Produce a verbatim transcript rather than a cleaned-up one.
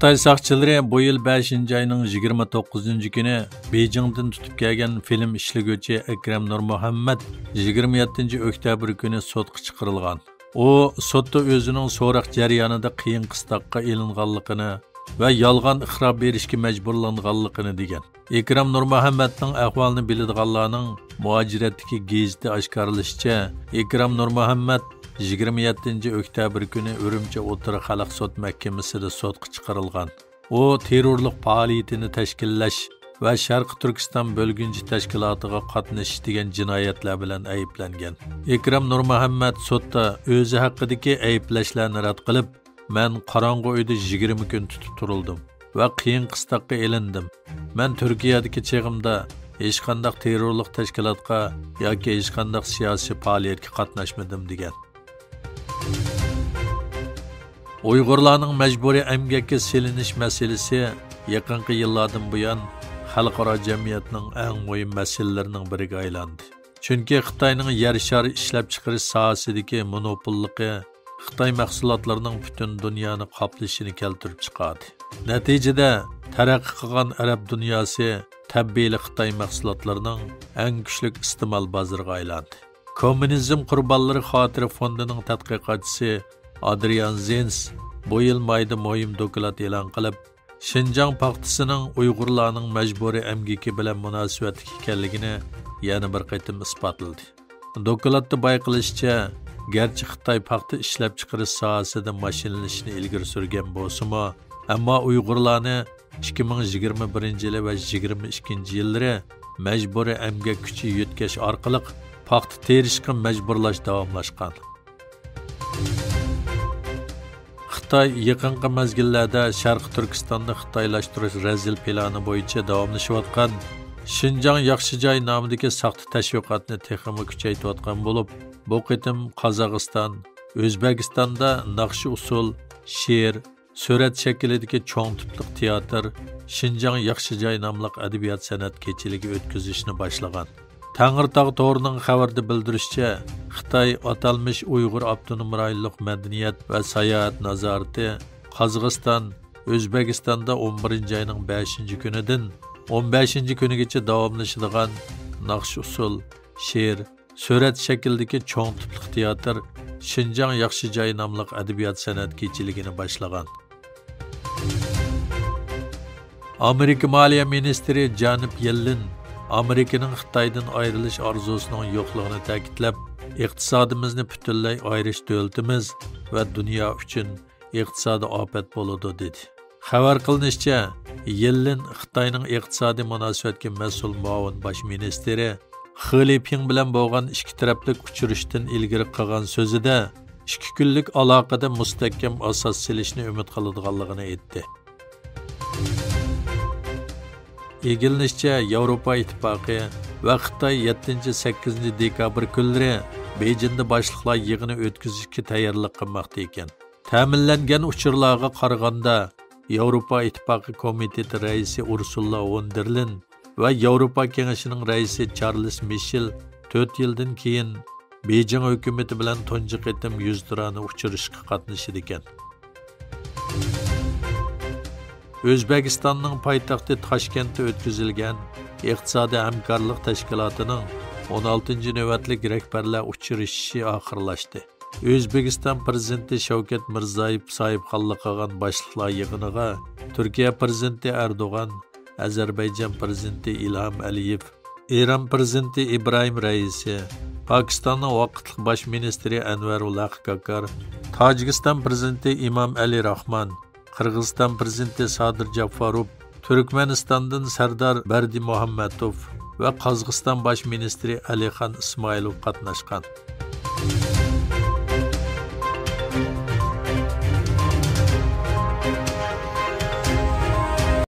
خىتاي ساقچىلىرى بۇ يىل بەشىنچى ئاينىڭ يىگىرمە توققۇزىنچى كۈنى بېيجىڭدىن تۇتۇپ كەلگەن فىلىم ئىشلىگۈچى ئەكرەم نۇرمۇھەممەت يىگىرمە يەتتىنچى ئۆكتەبىر كۈنى سوتقا چىقىرىلغان. ئۇ سوتتا ئۆزىنىڭ سوراق جەريانىدا قىيىن قىستاققا ئېلىنغانلىقىنى ۋە يالغان ئىقرار بېرىشكە مەجبۇرلانغانلىقىنى دېگەن. ئەكرەم نۇرمۇھەممەتنىڭ ئەھۋالىنى بىلىدىغانلارنىڭ مۇھاجىرەتتىكى گېزىتى ئاشكارىلىشىچە، ئەكرەم نۇرمۇھەممەت يىگىرمە يەتتىنچى ئۆكتەبىر كۈنى ئۈرۈمچى ئوتتۇرا خەلق سوت مەھكىمىسىدە سوتقا چىقىرىلغان. ئۇ تېررورلۇق پائالىيىتىنى تەشكىللەش ۋە شەرقىي تۈركىستان بۆلگۈنچى تەشكىلاتىغا قاتنىشىش دېگەن جىنايەتلەر بىلەن ئەيىبلەنگەن. ئەكرەم نۇرمۇھەممەت سوتتا ئۆزى ھەققىدىكى ئەيىبلەشلەرنى رەت قىلىپ، مەن قاراڭغۇ ئۆيدە يىگىرمە كۈن تۇتۇپ تۇرۇلدۇم ۋە قىيىن قىستاققا ئېلىندىم. مەن تۈركىيەدىكى چېغىمدا ھېچقانداق تېررورلۇق تەشكىلاتقا ياكى ھېچقانداق سىياسىي پائالىيەتكە قاتناشمىدىم، دېگەن. ئۇيغۇرلارنىڭ مەجبۇرىي ئەمگەككە سېلىنىش مەسىلىسى يېقىنقى يىللاردىن بۇيان خەلقئارا جەمئىيەتنىڭ ئەڭ مۇھىم مەسىلىلىرىنىڭ بىرىگە ئايلاندى. چۈنكى خىتاينىڭ يەر شارى ئىشلەپچىقىرىش ساھەسىدىكى مونوپوللۇقى خىتاي مەھسۇلاتلىرىنىڭ پۈتۈن دۇنيانى قاپلىشىنى كەلتۈرۈپ چىقاردى. نەتىجىدە، تەرەققىي قىلغان ئەرەب دۇنياسى تەبىئىيلا خىتاي مەھسۇلاتلىرىنىڭ ئەڭ كۈچلۈك ئىستېمال بازىرىغا ئايلاندى. كوممۇنىزم قۇربانلىرى خاتىرە فوندىنىڭ تەتقىقاتچىسى ئادرىيان زىنس بۇ يىل مايدا مۇھىم دوكلات ئېلان قىلىپ، شىنجاڭ پاختىسىنىڭ ئۇيغۇرلارنىڭ مەجبۇرىي ئەمگىكى بىلەن مۇناسىۋەتلىك ئىكەنلىكىنى يەنە بىر قېتىم ئىسپاتلىدى. دوكلاتتا بايقىلىشىچە، گەرچە خىتاي پاختا ئىشلەپچىقىرىش ساھەسىدە ماشىنىلىشىشنى ئىلگىرى سۈرگەن بولسىمۇ، ئەمما ئۇيغۇرلارنى ئىككى مىڭ يىگىرمە بىرىنچى يىلى ۋە يىگىرمە ئىككىنچى يىللىرى مەجبۇرىي ئەمگەك كۈچى يۆتكەش ئارقىلىق پاختا تېرىشقا مەجبۇرلاش داۋاملاشقان. خىتاي يېقىنقى مەزگىللەردە شەرقىي تۈركىستاننى خىتايلاشتۇرۇش رەزىل پىلانى بويىچە داۋاملىشىۋاتقان شىنجاڭ ياخشى جاي نامىدىكى ساختا تەشۋىقاتنى تېخىمۇ كۈچەيتىۋاتقان بولۇپ، بۇ قېتىم قازاقىستان، ئۆزبېكىستاندا ناخشا ئۇسسۇل، شېئىر، سۈرەت شەكلىدىكى چوڭ تىپلىق تىياتىر، شىنجاڭ ياخشى جاي ناملىق ئەدەبىيات سەنئەت كېچىلىكى ئۆتكۈزۈشنى باشلىغان. تەڭرىتاغ تورىنىڭ خەۋىرىدە بىلدۈرۈشىچە، خىتاي ئاتالمىش ئۇيغۇر ئاپتونوم رايونلۇق مەدەنىيەت ۋە ساياھەت نازارىتى قازاقىستان، ئۆزبېكىستاندا ئون بىرىنچى ئاينىڭ بەشىنچى كۈنىدىن ئون بەشىنچى كۈنىگىچە داۋاملىشىدىغان ناخشا ئۇسسۇل، شېئىر، سۈرەت شەكلىدىكى چوڭ تىپلىق تىياتىر شىنجاڭ ياخشى جاي ناملىق ئەدەبىيات سەنئەت كېچىلىكىنى باشلىغان. ئامېرىكا مالىيە مىنىستىرى جانېت يېللېن ئامېرىكىنىڭ خىتايدىن ئايرىلىش ئارزۇسىنىڭ يوقلۇقىنى تەكىتلەپ، ئىقتىسادىمىزنى پۈتۈنلەي ئايرىش دۆلىتىمىز ۋە دۇنيا ئۈچۈن ئىقتىسادىي ئاپەت بولىدۇ، دېدى. خەۋەر قىلىنىشىچە، يېللېن خىتاينىڭ ئىقتىسادىي مۇناسىۋەتكە مەسئۇل مۇئاۋىن باش مىنىستىرى خې لىپىڭ بىلەن بولغان ئىككى تەرەپلىك ئۇچرىشىشتىن ئىلگىرى قىلغان سۆزىدە، ئىككى كۈنلۈك ئالاقىدە مۇستەھكەم ئاساس سېلىشنى ئۈمىد قىلىدىغانلىقىنى ئېيتتى. ئىگىلىنىشىچە، ياۋروپا ئىتتىپاقى ۋە خىتاي يەتتىنچى، سەككىزىنچى دېكابىر كۈنلىرى بېيجىڭدا باشلىقلار يىغىنى ئۆتكۈزۈشكە تەييارلىق قىلماقتا ئىكەن. تەمىنلەنگەن ئۇچۇرلارغا قارىغاندا، ياۋروپا ئىتتىپاقى كومىتېتى رەئىسى ئۇرسۇلا ۋون دېر لېين ۋە ياۋروپا كېڭىشىنىڭ رەئىسى چارلىز مىشېل تۆت يىلدىن كېيىن بېيجىڭ ھۆكۈمىتى بىلەن تۇنجى قېتىم يۈزتۇرانە ئۇچرىشىشقا قاتنىشىدىكەن. ئۆزبېكىستاننىڭ پايتەختى تاشكەنتتە ئۆتكۈزۈلگەن ئىقتىسادىي ھەمكارلىق تەشكىلاتىنىڭ ئون ئالتىنچى نۆۋەتلىك رەھبەرلەر ئۇچرىشىشى ئاخىرلاشتى. ئۆزبېكىستان پىرېزىدېنتى شەۋكەت مىرزىيېۋ ساھىبخانلىق قىلغان باشلىقلار يىغىنىغا تۈركىيە پىرېزىدېنتى ئەردوغان، ئەزەربەيجان پىرېزىدېنتى ئىلھام ئەلىيېۋ، ئىران پىرېزىدېنتى ئىبراھىم رەئىسى، پاكىستاننىڭ ۋاقىتلىق باش مىنىستىرى ئەنۋەرۇللا كاكار، تاجىكىستان پىرېزىدېنتى ئىمام ئەلى راخمان، قىرغىزىستان پىرېزىدېنتى سادىر جاپفاروف، تۈركمەنىستاندىن سەردار بەردىمۇھەممەتوف ۋە قازاقىستان باش مىنىستىرى ئەلىخان ئىسمائىلوف قاتناشقان.